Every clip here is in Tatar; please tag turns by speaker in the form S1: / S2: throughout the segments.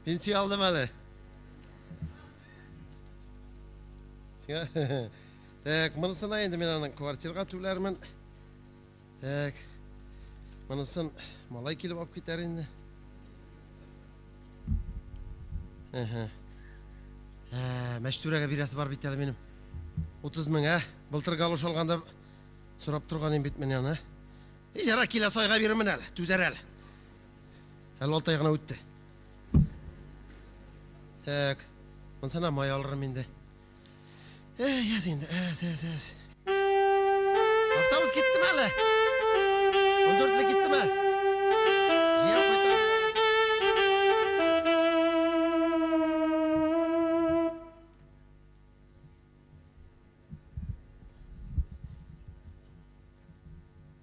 S1: Пенсия алдым әле. Сиңа Так, монысына инде мин аның квартирга түләрмен. Так. Монысын малай килеп алып китәр инде. Әһә. Ә, Мәчтүрәгә бирәсе бар бит әле минем. 30 мең, ә? Былтыр галош алганда сорап торган идем бит мин аны. И, ярар, киләсе айга бирермен әле, түзәр әле. Әле алты ай гына үтте. Так, монысына май алырым инде. Эй, яз инде, әз, әз, әз. Автобус киттеме әле? 14-ле киттеме? Җыям кайтам.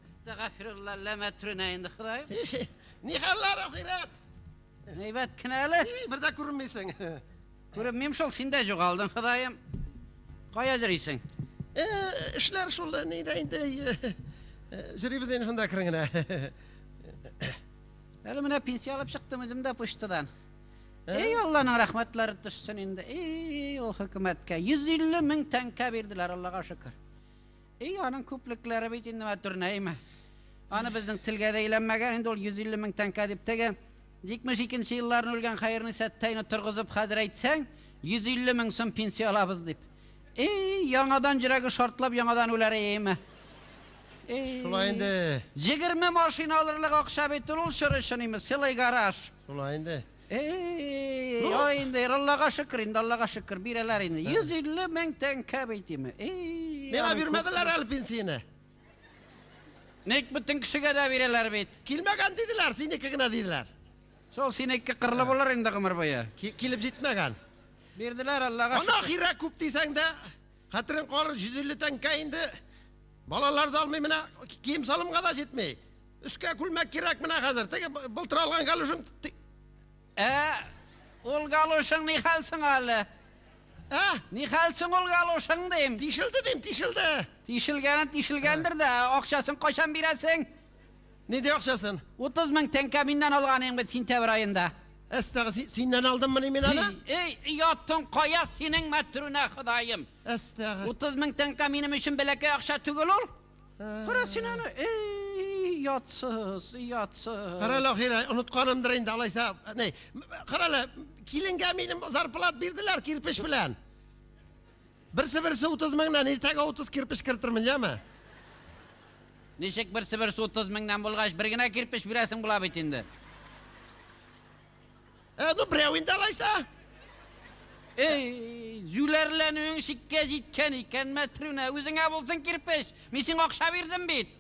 S2: Әстәгафирулла, ләмә төренә инде Ходаем.
S1: Ни хәлләр, ахирәт?
S2: Әйбәт кенә әле.
S1: Бер дә күренмисең.
S2: Күренмим шул, син дә югалдың, Ходаем. Кая йөрисең?
S1: Эшләр шул, нидә инде. Йөрибез инде шунда әкрен генә.
S2: Әле менә пенсия алып чыктым үзем дә почтадан. Эй, Алланың рәхмәтләре төшсен инде. Эй, ул хөкүмәткә 150 мең тәңкә бирделәр, Аллага шөкер. Эй, аның күплекләре бит инде мәтүрнәйме. Аны безнең телгә дә әйләнмәгән инде ул 150 мең тәңкә дип теге 72 елларны үлгән Хәернисәттәйне торгызып хәзер әйтсәң, 150 мең сум пенсия алабыз дип. Эй, яңадан йөрәге шартлап яңадан үләр әйеме.
S1: Эй. Шулай инде.
S2: 20 машина алырлык акча бит ул чор өчен име, целый гараж.
S1: Шулай инде.
S2: Эй, ой инде, Аллага шөкер инде, Аллага шөкер, бирәләр инде. 150 мең тәңкә бит име.
S1: Эй. Миңа бирмәделәр әле пенсияне.
S2: Ник бөтен кешегә дә бирәләр бит.
S1: Килмәгән диделәр, синеке генә диделәр.
S2: Шул синеке кырлы булыр инде гомер буе.
S1: Килеп җитмәгән.
S2: Бирделәр, Аллага
S1: шөкер. Ана хирә күп дисәң дә, хәтерең калыр, 150 тәңкә инде. Балалар да алмый менә, кием-салымга да җитми. Өскә күлмәк кирәк менә хәзер. Теге былтыр алган галушым.
S2: Ә, ул галушың ни хәл соң әле?
S1: Ә?
S2: Ни хәл соң ул галушың дим?
S1: Тишелде дим, тишелде.
S2: Тишелгәне тишелгәндер дә, акчасын кайчан бирәсең?
S1: Нинди акчасын?
S2: 30 мең тәңкә миннән алган идең бит сентябрь аенда.
S1: Әстәгы, синнән алдыммыни мин аны?
S2: Эй, оятың кая синең, мәтрүнә Ходаем?
S1: Әстәгы.
S2: 30 мең тәңкә минем өчен бәләкәй акча түгел ул. Кара син аны, эй, ятсыз, ятсыз.
S1: Кара әле, Ахирә, онытканымдыр инде, алайса, ни, кара әле, киленгә минем зарплат бирделәр кирпеч белән. Берсе-берсе 30 меңнән, иртәгә 30 кирпеч кертермен, яме?
S2: Ничек берсе-берсе 30 меңнән булгач, бер генә кирпеч бирәсең була бит инде.
S1: Ә, ну, берәү инде алайса.
S2: Эй, җүләрләнүең чиккә җиткән икән, Мәтрүнә, үзеңә булсын кирпеч. Мин сиңа акча бирдем бит.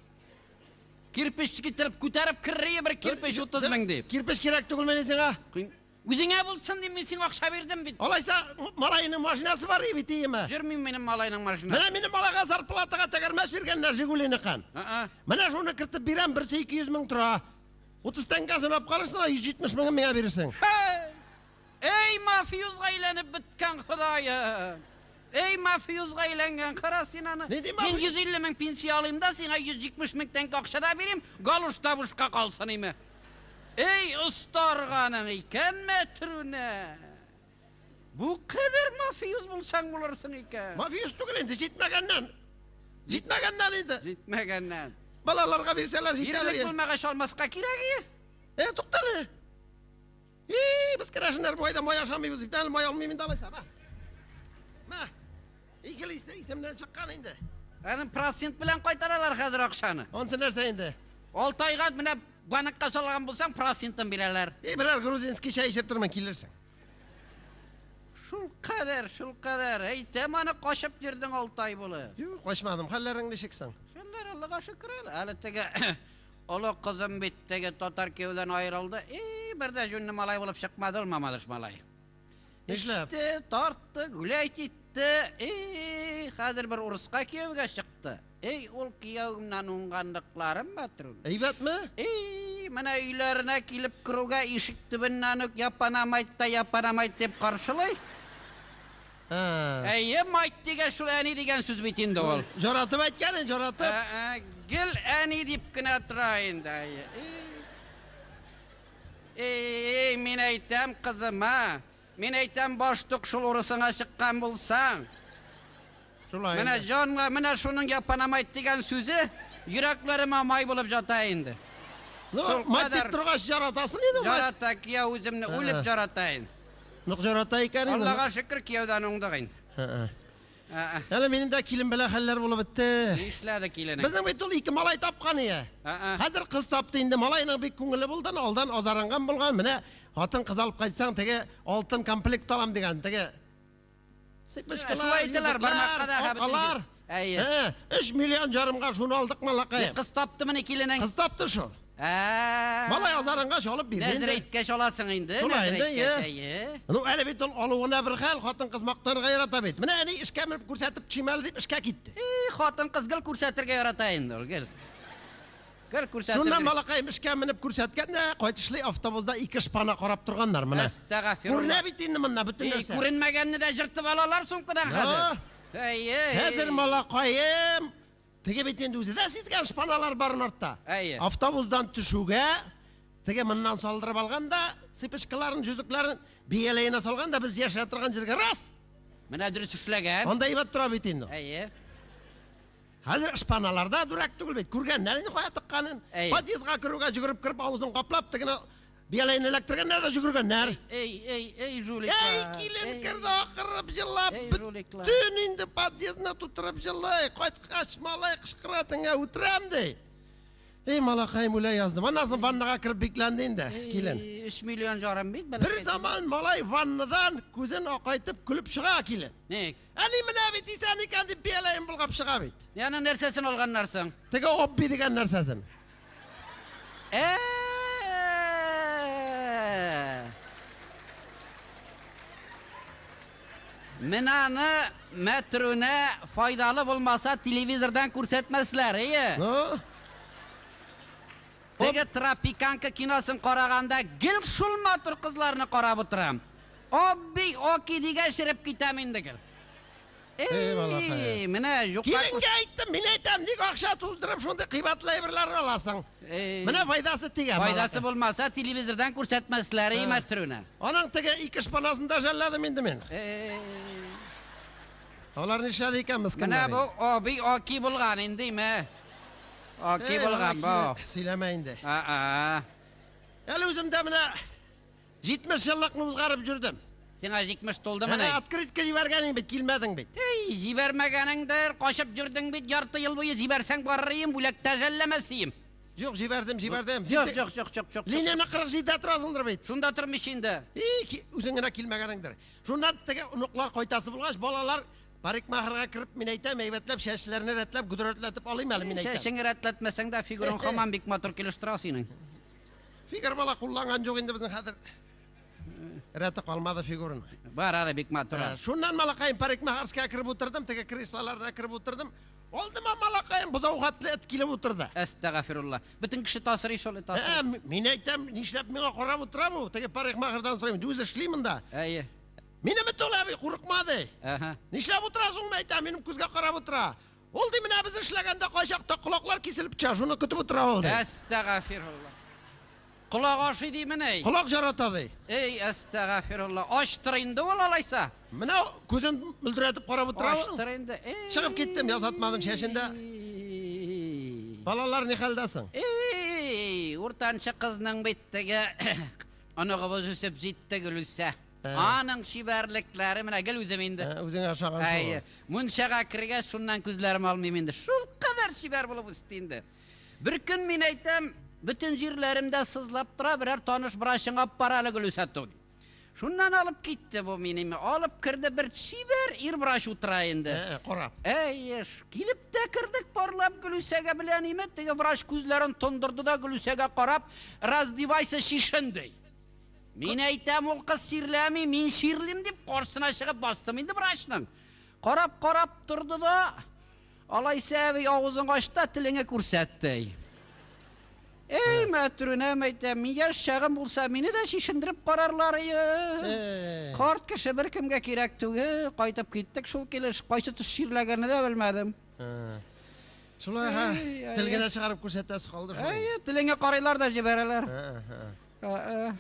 S2: Кирпеч китереп, күтәреп керрие бер кирпеч 30 мең дип.
S1: Кирпеч кирәк түгел мени сиңа?
S2: Үзеңә булсын дим, мин сиңа акча бирдем бит.
S1: Алайса, малайның машинасы бар бит, иеме?
S2: Йөрмим минем малайның машинасы.
S1: Менә минем малайга зарплатага тәгәрмәч биргәннәр, Жигулиныкын. Менә шуны кертеп бирәм, берсе 200 мең тора. 30 тәңкәсен алып калырсың да 170 меңен миңа бирерсең.
S2: Эй, мафиозга әйләнеп беткән Ходаем! Эй, мафиозга әйләнгән, кара син аны.
S1: Ни дим,
S2: Мин 150 мең пенсия алыйм да, сиңа 170 мең тәңкә акча да бирим, галош та бушка калсын име. Эй, остарганың икән, мәтрүнә. Бу кадәр мафиоз булсаң булырсың икән.
S1: Мафиоз түгел инде, җитмәгәннән. Җитмәгәннән инде.
S2: Җитмәгәннән.
S1: Балаларга бирсәләр җитәдер.
S2: Ирлек булмагач алмаска кирәк ие.
S1: Э, туктале. И, без керәшеннәр бу айда май ашамыйбыз бит, әле май алмыйм инде алайса, мә. Мә. Икеле исемнән чыккан инде.
S2: Аның процент белән кайтаралар хәзер акчаны.
S1: Ансы нәрсә инде?
S2: Алты айга менә банкка салган булсаң, процентын бирәләр.
S1: И, берәр грузинский чәй эчертермен, килерсең.
S2: Шул кадәр, шул кадәр. Әйтәм аны качып йөрдең алты ай булып.
S1: Юк, качмадым. Хәлләрең ничек соң?
S2: Хәлләр Аллага шөкер әле. Әле теге олы кызым бит теге татар кияүдән аерылды. И, бер дә җүнле малай булып чыкмады ул Мамадыш малай.
S1: Нишләп?
S2: Эчте, тартты, гулять итте. И, хәзер бер урыска кияүгә чыкты. Эй, ул кияүемнән уңганлыкларым, мәтрүн.
S1: Әйбәтме?
S2: Эй, менә өйләренә килеп керүгә ишек төбеннән үк япанамайт та япанамайт дип каршылый. Әйе, майт дигән шул әни дигән сүз бит инде ул.
S1: Җоратып әйткән инде, җоратып.
S2: Гел әни дип кенә тора инде. Әйе. Эй, мин әйтәм кызыма, мин әйтәм баштук шул урысыңа чыккан булсаң.
S1: Шулай.
S2: Менә җанга, менә шуның япанамайт дигән сүзе йөрәкләремә май булып җата инде.
S1: Ну,
S2: шул
S1: мать дип
S2: кадәр-
S1: торгач яратасың инде, мать.
S2: Ярата кияү үземне үлеп ярата инде.
S1: Нык ярата икән инде.
S2: Аллага шөкер кияүдән уңдык инде.
S1: Һы-һы.
S2: Ә-ә.
S1: Әле минем дә килен белән хәлләр булып бетте.
S2: Нишләде киленең?
S1: Безнең бит ул ике малай тапкан ие.
S2: Ә-ә.
S1: Хәзер кыз тапты инде. Малайның бик күңеле булды, алдан азарынган булган. Менә хатын кыз алып кайтсаң, теге алтын комплект алам дигән, теге Цепочкалар,
S2: Шулай әйтәләр, бармакка да
S1: йөзекләр, алкалар.
S2: Әйе.
S1: Ә, 3 миллион ярымга шуны алдык малакай.
S2: Кыз таптымыни киленең?
S1: Кыз тапты шул.
S2: Ә.
S1: Малай азарынгач алып бирде
S2: Нәзер
S1: инде.
S2: әйткәч аласың инде.
S1: Шулай
S2: Нәзер
S1: инде,
S2: әйткәч,
S1: е.
S2: әйе.
S1: Ну, әле бит ул алуына бер хәл, хатын кыз мактанырга ярата бит. Менә әни эшкә менеп күрсәтеп төшим әле дип эшкә китте.
S2: И, хатын кыз гел күрсәтергә ярата инде ул, гел. Гел күрсәтергә.
S1: Шуннан малакаем эшкә менеп күрсәткән дә, кайтышлый автобуста ике шпана карап торганнар менә.
S2: Әстәгафирулла.
S1: Күренә бит инде монда бөтен
S2: И,
S1: нәрсә.
S2: күренмәгәнне дә җыртып алалар сумкадан
S1: Да.
S2: хәзер. Әйе.
S1: Хәзер малакаем, теге бит инде үзе дә сизгән шпаналар барын артта.
S2: Әйе.
S1: Автобусдан төшүгә, теге моннан салдырып алган да, цепочкаларын, йөзекләрен бияләенә салган да без яшәп торган җиргә раз.
S2: Менә дөрес эшләгән.
S1: Анда әйбәт тора бит инде.
S2: Әйе.
S1: Хәзер шпаналарда дурак түгел бит. Күргәннәр инде кая тыкканын.
S2: Әйе.
S1: Подъездга керүгә йөгереп кереп авызын каплап тегене бияләен эләктергәннәр дә йөгергәннәр.
S2: Эй, эй, эй, жуликлар.
S1: Эй, килен керде акырып җылап,
S2: Эй, жуликлар.
S1: бөтен инде подъездны тутырып җылый. Кайткач малай кычкыра теңгә үтерәм ди. Эй, малакаем үлә яздым. Аннан соң ваннага кереп бикләнде инде килен.
S2: 3 миллион жарым бит
S1: Бер заман малай ваннадан күзен акайтып көлеп чыга килен.
S2: Ник?
S1: Әни менә бит исән икән дип бияләен болгап чыга бит.
S2: Яны нәрсәсен алганнар соң?
S1: Теге обби дигән нәрсәсен.
S2: Ә. Менә аны мәтрүнә файдалы булмаса телевизордан күрсәтмәсләр, әйе.
S1: Ну,
S2: Теге Тропиканка киносын караганда гел шул матур кызларны карап утырам. Обби, оки дигән шереп китәм инде гел.
S1: Эй, балакай.
S2: Эй, менә юкка
S1: Киленгә әйттем, мин әйтәм, ник акча туздырып шундый кыйбатлы әйберләр аласың?
S2: Эй.
S1: Менә файдасы тигән.
S2: Файдасы
S1: балакай.
S2: булмаса телевизордан күрсәтмәсләр, әй, мәтрүнә.
S1: Аның теге ике шпанасын да жәлләдем инде мин.
S2: Эй.
S1: Алар нишләде икән
S2: Менә
S1: мескеннәр?
S2: бу оби оки булган инде, ме? Оки булган бу.
S1: Сөйләмә инде.
S2: А-а.
S1: Әле үзем дә менә 70 еллыкны узгарып жүрдем.
S2: Сиңа 70 тулды
S1: Менә
S2: менә.
S1: открытка җибәргән инде бит, килмәдең бит.
S2: Эй, җибәрмәгәнеңдер, качып йөрдең бит ярты ел буе җибәрсәң барыр идем, бүләк тә жәлләмәс идем.
S1: Юк, җибәрдем, җибәрдем.
S2: Юк, юк, юк, юк, юк.
S1: Линияне 47-дә торасыңдыр бит.
S2: Шунда тормыш инде.
S1: И, үзең генә килмәгәнеңдер. Шуннан теге оныклар кайтасы булгач, балалар парикмахерга кереп, мин әйтәм, әйбәтләп чәчләрен рәтләп, гөдрәтләтеп алыйм әле, мин әйтәм.
S2: Чәчеңне рәтләтмәсәң дә фигураң һаман бик матур килеш тора синең.
S1: Фигур бала кулланган юк инде безнең хәзер. Рәте калмады фигураның.
S2: Бар әле бик матур.
S1: Ә, Шуннан малакаем парикмахерская кереп утырдым, теге креслоларына кереп утырдым. Алдыма малакаем бозау хәтле эт килеп утырды.
S2: Әстәгафирулла. Бөтен кеше тасырый шул
S1: Ә,
S2: тасырый.
S1: мин әйтәм, нишләп миңа карап утыра бу? Теге парикмахердан сорыйм, үзе эшли монда.
S2: Әйе.
S1: Минем эт ул әби, курыкма ди.
S2: Әһә.
S1: Нишләп утырасың, мин әйтәм, минем күзгә карап утыра. Ул ди, менә без эшләгәндә кайчакта колаклар киселеп төшә, шуны көтеп утыра ул ди.
S2: Әстәгафирулла. Колак ашый димен әй.
S1: Колак жарата ди.
S2: Эй, әстәгафирулла. Ачтыр инде ул алайса.
S1: Менә күзен мөлдерәтеп карап утыра. ул.
S2: Ачтыр инде. Эй.
S1: Чыгып киттем, ясатмадым чәчен дә. Балалар ни хәлдәсең?
S2: Эй, уртанчы кызның бит теге оныгыбыз үсеп җитте Гөлүсә.
S1: Ә.
S2: Аның чибәрлекләре менә гел үзем инде.
S1: Ә, Үзең ашаган
S2: Әйе,
S1: шул.
S2: мунчага кергәч шуннан күзләрем алмыйм инде. Шул кадәр чибәр булып үсте инде. Бер көн мин әйтәм, бөтен җирләремдә сызлап тора, берәр таныш врачыңа алып бара әле Гөлүсә түгел. Шуннан алып китте бу минем. Алып керде бер чибәр ир врач утыра инде.
S1: Ә, карап.
S2: Әй, килеп тә кердек парлап Гөлүсәгә белән име, теге врач күзләрен тондырды да Гөлүсәгә карап, раздевайся чишен ди. Мин әйтәм, ул кыз чирләми, мин чирлим дип каршысына чыгып бастым инде врачның. Карап-карап торды да, алайса әби авызың ач та телеңе күрсәтте. Эй, мәтрүнәм әйтәм, мин яшь чагым булса, мине дә чишендереп карарлар ие.
S1: Э.
S2: Карт кеше бер кемгә кирәк түгел, кайтып киттек шул килеш, кайсы төш чирләгәнне дә белмәдем.
S1: Ә. Шулай ха,
S2: Әй, әй,
S1: тел генә чыгарып күрсәтәсе калды шул.
S2: Әй, телеңә карыйлар да җибәрәләр.
S1: Ә, ә.
S2: Ә, ә.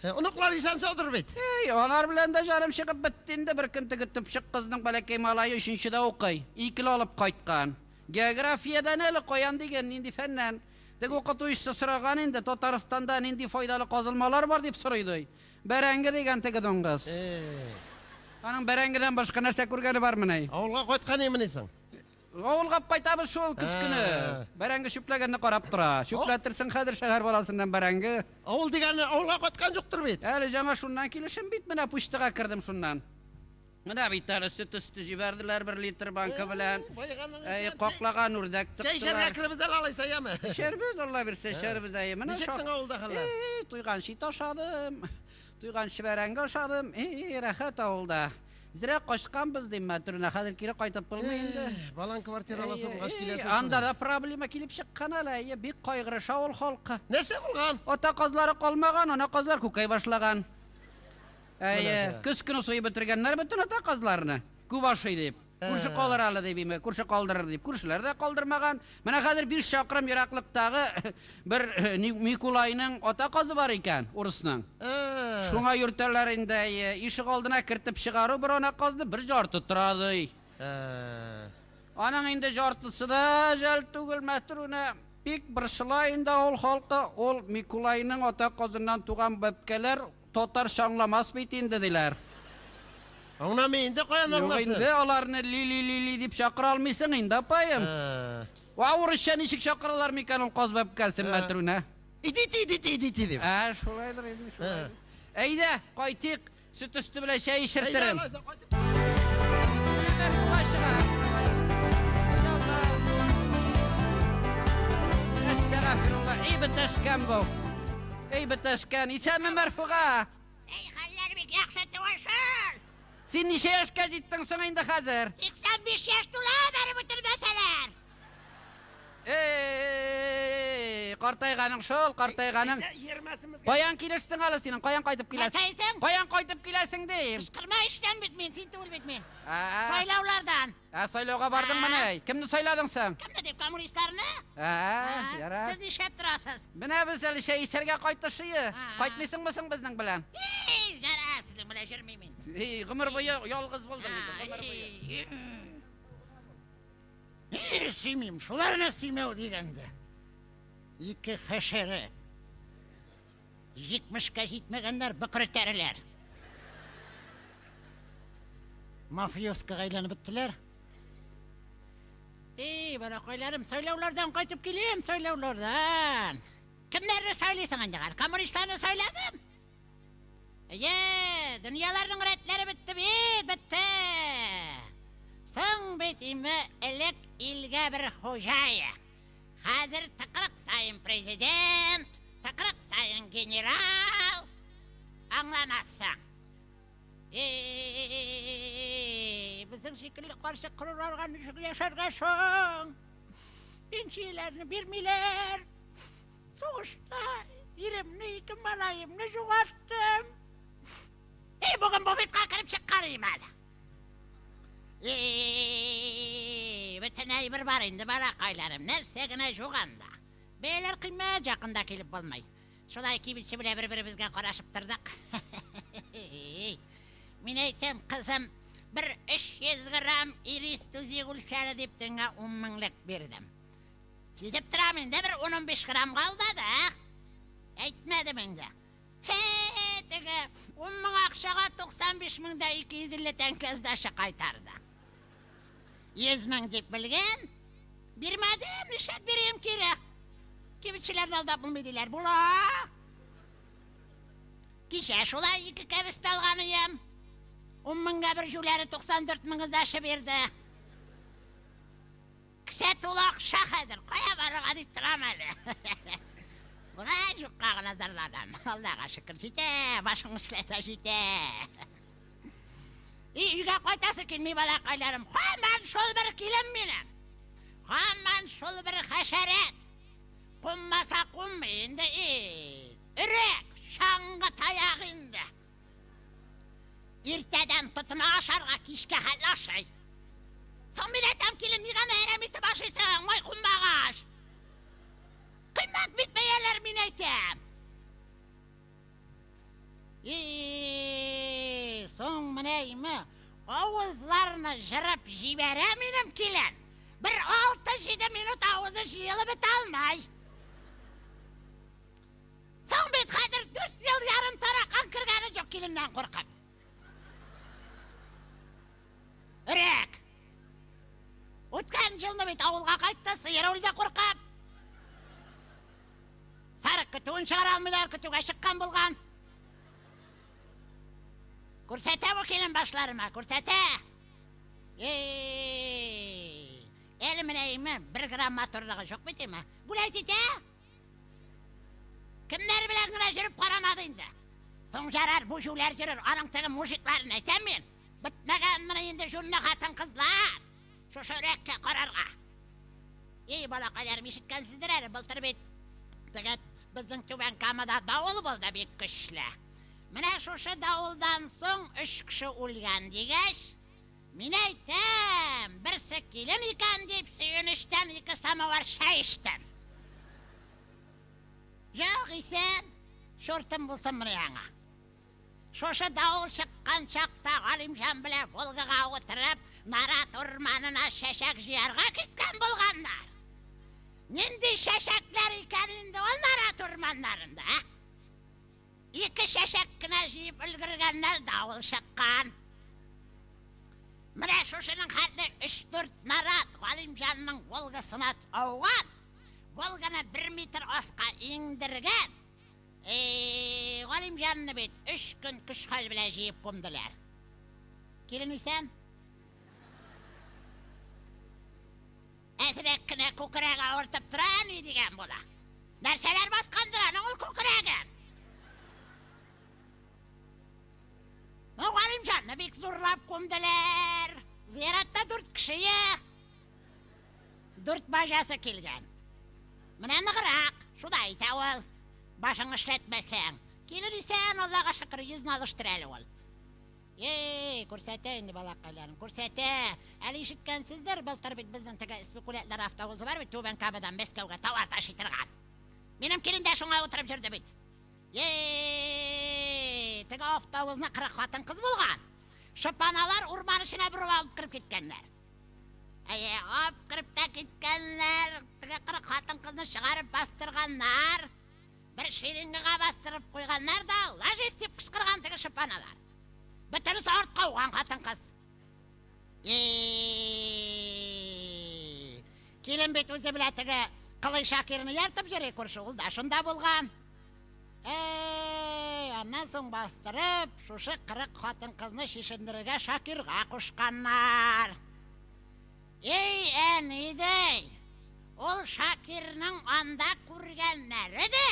S1: Оныклар исән саудыр бит.
S2: Эй, алар белән дә җаным чыгып бетте инде. Бер көн теге төпчек кызның бәләкәй малае өченчедә укый. Икеле алып кайткан. Географиядән әле каян диген, нинди фәннән. Теге укытучысы сораган инде, Татарстанда нинди файдалы казылмалар бар дип сорый ди. Бәрәңге дигән теге дуңгыз. Аның бәрәңгедән башка нәрсә күргәне бармыни?
S1: Авылга кайткан имени соң?
S2: Авылга кайтабыз шул көз көне. Бәрәңге чүпләгәнне карап тора. Чүпләтерсең хәзер шәһәр баласыннан бәрәңге.
S1: Авыл дигәне авылга кайткан юктыр бит.
S2: Әле яңа шуннан килешем бит, менә почтага кердем шуннан. Менә бит әле сөт өсте җибәрделәр бер литр банка белән. Әй, каклаган үрдәк
S1: Чәй эчәргә керебез әле алайса, яме?
S2: Эчәрбез, Алла бирсә, эчәрбез әй.
S1: Менә Ничек соң авылда хәлләр?
S2: Эй, туйганчы ит ашадым. Туйганчы бәрәңге ашадым. Эй, рәхәт авылда. Зря качканбыз дим, мәтрүнә. Хәзер кире кайтып булмый инде.
S1: Балаң квартира аласы булгач киләсең.
S2: Анда да проблема килеп чыккан әле. Әйе, бик кайгырыша ул халкы.
S1: Нәрсә булган?
S2: Ата казлары калмаган, ана казлар күкәй башлаган. Әйе, көз көне суеп бетергәннәр бөтен ата казларны. Күп ашый дип. Күрше калыр әле дип, име, күрше калдырыр дип. Күршеләр дә калдырмаган. Менә хәзер 5 чакрым ераклыктагы бер Микулайның ата казы бар икән, урысның. Шуңа йөртәләр инде, әйе. Ишек алдына кертеп чыгару бер ана казны бер жарты тора ди. Аның инде жартысы да жәл түгел, мәтрүнә. Бик борчыла инде авыл халкы, ул Микулайның ата казыннан туган бәбкәләр татарча аңламас бит инде диләр.
S1: Аңламый инде, каян
S2: Юк
S1: аңласын?
S2: инде, аларны ли-ли-ли-ли дип чакыра алмыйсың инде, апаем. Ва, урысча ничек чакыралар микән ул каз бәбкәсен, мәтрүнә?
S1: Идите, идите, идите дип.
S2: Ә, шулайдыр инде, шулайдыр. Әйдә, кайтыйк, сөт өсте белән чәй эчертерем.
S1: Әйдә, алайса, кайтып.
S2: Мәрфуга чыга. Әстәгъфирулла, эй бетәшкән бу. Эй бетәшкән, исәнме Мәрфуга?
S3: Эй, хәлләр бик яхшы түгел шул.
S2: Син ничә яшькә җиттең соң инде хәзер?
S3: 85 яшь тула, бәреп үтермәсәләр.
S2: Эй, картайганың шул, картайганың.
S1: Йөрмәсемезгә.
S2: Каян килешсең әле синең? Каян кайтып киләсең?
S3: Нәрсә әйтсең?
S2: Каян кайтып киләсең дим?
S3: Кычкырма эштән бит мин, син түгел бит мин.
S2: Ә,
S3: Сайлаулардан.
S2: ә, сайлауга бардың мени? Кемне сайладың соң?
S3: Кемне дип, коммунистларны?
S2: Ә, яра.
S3: Сез нишләп торасыз?
S2: Менә без әле чәй эчәргә кайтышые. Кайтмыйсыңмы соң безнең белән?
S3: Эй, ярар, сезнең белән йөрмим мин.
S2: Эй, гомер буе ялгыз булдың инде, гомер буе.
S3: Эй, сөймим, шуларны сөймәү дигәндә. Ике хәшәрәт. 70-кә җитмәгәннәр бөкре тәреләр. Мафиоскага әйләнеп беттеләр. Эй, балакайларым, сайлаулардан кайтып киләм, сайлаулардан. Кемнәрне сайлыйсың инде? Коммунистларны сайладым. Әйе, дөньяларның рәтләре бетте бит, бетте. Соң бит име элек илгә бер хуҗа. Хәзер тыкрык саен президент, тыкрык саен генерал. Аңламассың. Эй, безнең шикелле карчык корырга ничек яшәргә соң? Пенсияләрне бирмиләр. Сугышта иремне, ике малаемны югалттым. Эй, бүген буфетка кереп чыккан идем әле. Эй, бөтен әйбер бар инде, балакайларым. Нәрсә генә юк анда. Бәяләр кыйммәт, якында килеп булмый. Шулай кибетче белән бер-беребезгә карашып тордык. Мин әйтәм, кызым, бер 300 грамм ирис түзик үлчәре дип төнгә 10 меңлек бирдем. Сизеп торам инде, бер 10-15 грамм калды да. Әйтмәдем инде. Хе, теге 10 мең акчага 95 мең дә 250 тәңкә сдача кайтарды. 100 мең дип белгән. Бирмәдем, нишләп бирим кире? Кибетчеләрне алдап булмый диләр. Була. Кичә шулай ике кәбестә алган идем. 10 меңгә бер җүләре 94 мең сдача бирде. Кесә тулы акча хәзер. Кая барырга дип торам әле. Болай юкка гына зарланам. Аллага шөкер, җитә, башың эшләсә җитә. Өйгә кайтасы килми, балакайларым. Һаман шул бер килен минем. Һаман шул бер хәшәрәт. Кунмаса кунмый инде, өрәк, чаңгы таяк инде. Иртәдән тотына ашарга, кичкә хәтле ашый. Соң мин әйтәм, килен, нигә әрәм итеп ашыйсың, май кунмагач? Кыйммәт бит бәяләр, мин әйтәм. менә име, авызларны җырып җибәрә минем килен. Бер 6-7 минут авызы җыелып бетә алмай. Соң бит хәзер 4 ел ярым таракан кергәне юк киленнән куркып. Өрәк. Үткән елны бит авылга кайтты, сыер үлде куркып. Сарык көтүен чыгара алмыйлар, көтүгә чыккан булган. Күрсәтә бу килен башларыма, күрсәтә. Эй, әле менә име, бер грамм матурлыгы юк бит име. Гулять итә. Кемнәр белән генә йөреп карамады инде. Соң ярар, бу җүләр йөрер, аның теге мужикларын әйтәм мин. Бетмәгән менә инде җүнле хатын-кызлар. Шушы өрәккә карарга. Эй, балакайларым, ишеткәнсездер әле, былтыр бит теге безнең Түбән Камада давыл булды бик көчле. Менә шушы давылдан соң өч кеше үлгән дигәч, мин әйтәм, берсе килен икән дип сөенечтән ике самовар чәй эчтем. Юк, исән, чуртым булсын менә аңа. Шушы давыл чыккан чакта Галимҗан белән Волгага утырып, нарат урманына чәчәк җыярга киткән булганнар. Нинди чәчәкләр икән инде ул нарат урманнарында, ә? Ике чәчәк кенә җыеп өлгергәннәр, давыл чыккан. Менә шушының хәтле өч-дүрт нарат Галимҗанның Волгасына ауган. Волганы бер метр аска иңдергән. Эй, Галимҗанны бит өч көн көч-хәл белән җыеп күмделәр. Килен исән? Әзрәк кенә күкрәге авыртып тора, әни дигән була. Нәрсәләр баскандыр аның ул күкрәген? Ну, Галимҗанны бик зурлап күмделәр. Зыяратта дүрт кеше. Дүрт бажасы килгән. Менә ныграк, шулай әйтә ул. Башың эшләтмәсәң. Килер исән, Аллага шөкер, йөзне алыштыр әле ул. Ей, күрсәтә инде балакайларын, күрсәтә. Әле ишеткәнсездер, былтыр бит безнең теге спекулянтлар автобусы бар бит, Түбән Камадан Мәскәүгә товар ташый торган. Минем килен дә шуңа утырып йөрде бит. Ей, теге автобусны 40 хатын-кыз булган. Шыпаналар урман эченә борып алып кереп киткәннәр. Әйе, алып кереп тә киткәннәр, теге 40 хатын-кызны чыгарып бастырганнар. Бер шеренгага бастырып куйганнар да, ложись дип кычкырган теге шыпаналар. Бөтенесе артка ауган хатын-кыз. Ей, килен бит үзе белә теге Кылый Шакирны ияртеп йөри күрше, ул да шунда булган. Эй, аннан соң бастырып, шушы 40 хатын-кызны чишендерергә Шакирга кушканнар. Эй, әни ди, ул Шакирның анда күргәннәре ди.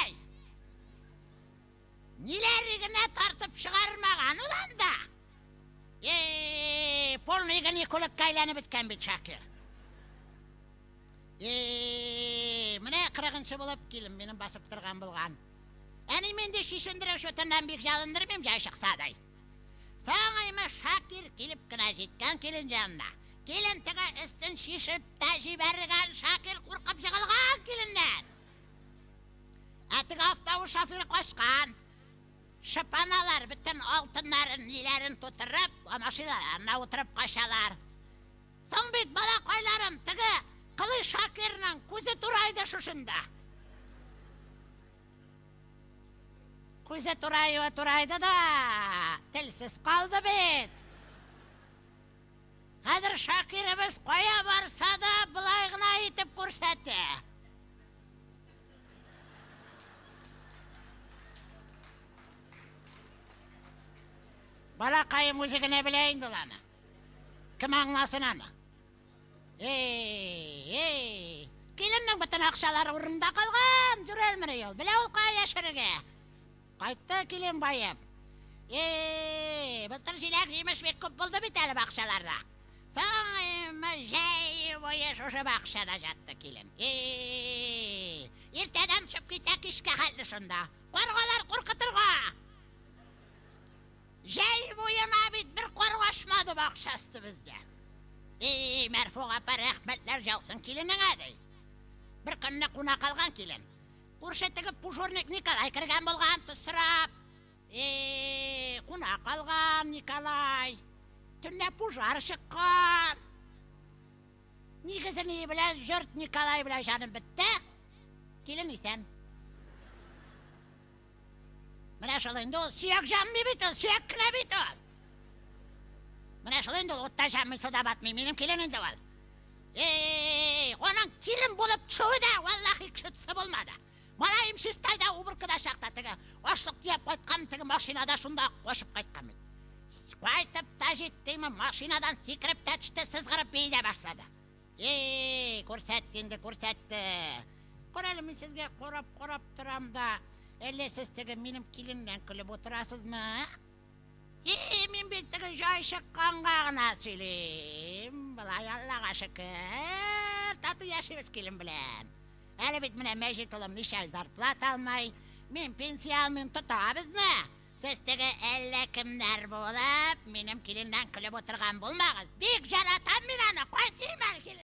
S3: Ниләр генә тартып чыгармаган ул анда. Эй, полный гинекологка әйләнеп беткән бит Шакир. Эй, менә 40-нчы булып килен минем басып торган булган. Әни мин дә чишендерү чутыннан бик җалындырмыйм, җай чыкса дай. Соң име Шакир килеп кенә җиткән килен янына. Килен теге өстен чишеп тә җибәргән, Шакир куркып җыгылган киленнән. Ә теге автобус шоферы качкан. Шыпаналар бөтен алтыннарын, ниләрен тутырып, машиналарына утырып качалар. Соң бит, балакайларым, теге Кылый Шакирның күзе турайды шушында. Күзе тураюы турайды да, телсез калды бит. Хәзер Шакирыбыз кая барса да, былай гына итеп күрсәтә. Балакаем үзе генә белә инде ул аны. Кем аңласын аны? Эй, эй, киленнең бөтен акчалары урынында калган, җүрәлмени ул, белә ул кая яшерергә. Кайтты килен баеп. Эй, былтыр җиләк-җимеш бик күп булды бит әле бакчаларда. Соң җәй буе шушы бакчада ятты килен. Эй, иртәдән чыгып китә, кичкә хәтле шунда. Каргалар куркытырга. Җәй буена бит бер каргашмады бакча өстебездә. Эй, Мәрфуга апа, рәхмәтләр яусын киленеңә, ди. Бер көнне куна калган килен. Күрше теге пужурник Николай кергән булган, тоз сорап. Эй, Куна калган Николай. Төнлә пожар чыккан. Нигезе ни белән җорт Николай белән җаным бетте. Килен исән. Менә шул инде ул сөяк җанмый бит ул, сөяк кенә бит ул. Менә шул инде ул утта җанмый, суда батмый. Минем килен инде ул. Эй, аның килен булып төшүе дә, валлахи, кеше төсе булмады. Малаем Чистайда уборкада чакта теге ашлык төяп кайткан, теге машинада шунда кочып кайткан бит. Кайтып та җиттеме, машинадан сикереп тә төште, сызгырып бии дә башлады. Эй, күрсәтте инде, күрсәтте. Карале, мин сезгә карап-карап торам да, әллә сез теге минем киленнән көлеп утырасызмы? И, мин бит теге җай чыкканга гына сөйлим. Болай Аллага шөкер, тату яшибез килен белән. Әле бит менә Мәҗит улым ничә ай зарплата алмай, мин пенсия алмыйм, тота безне. Сез теге әллә кемнәр булып, минем киленнән көлеп утырган булмагыз. Бик яратам мин аны, кайтыйм әле килен.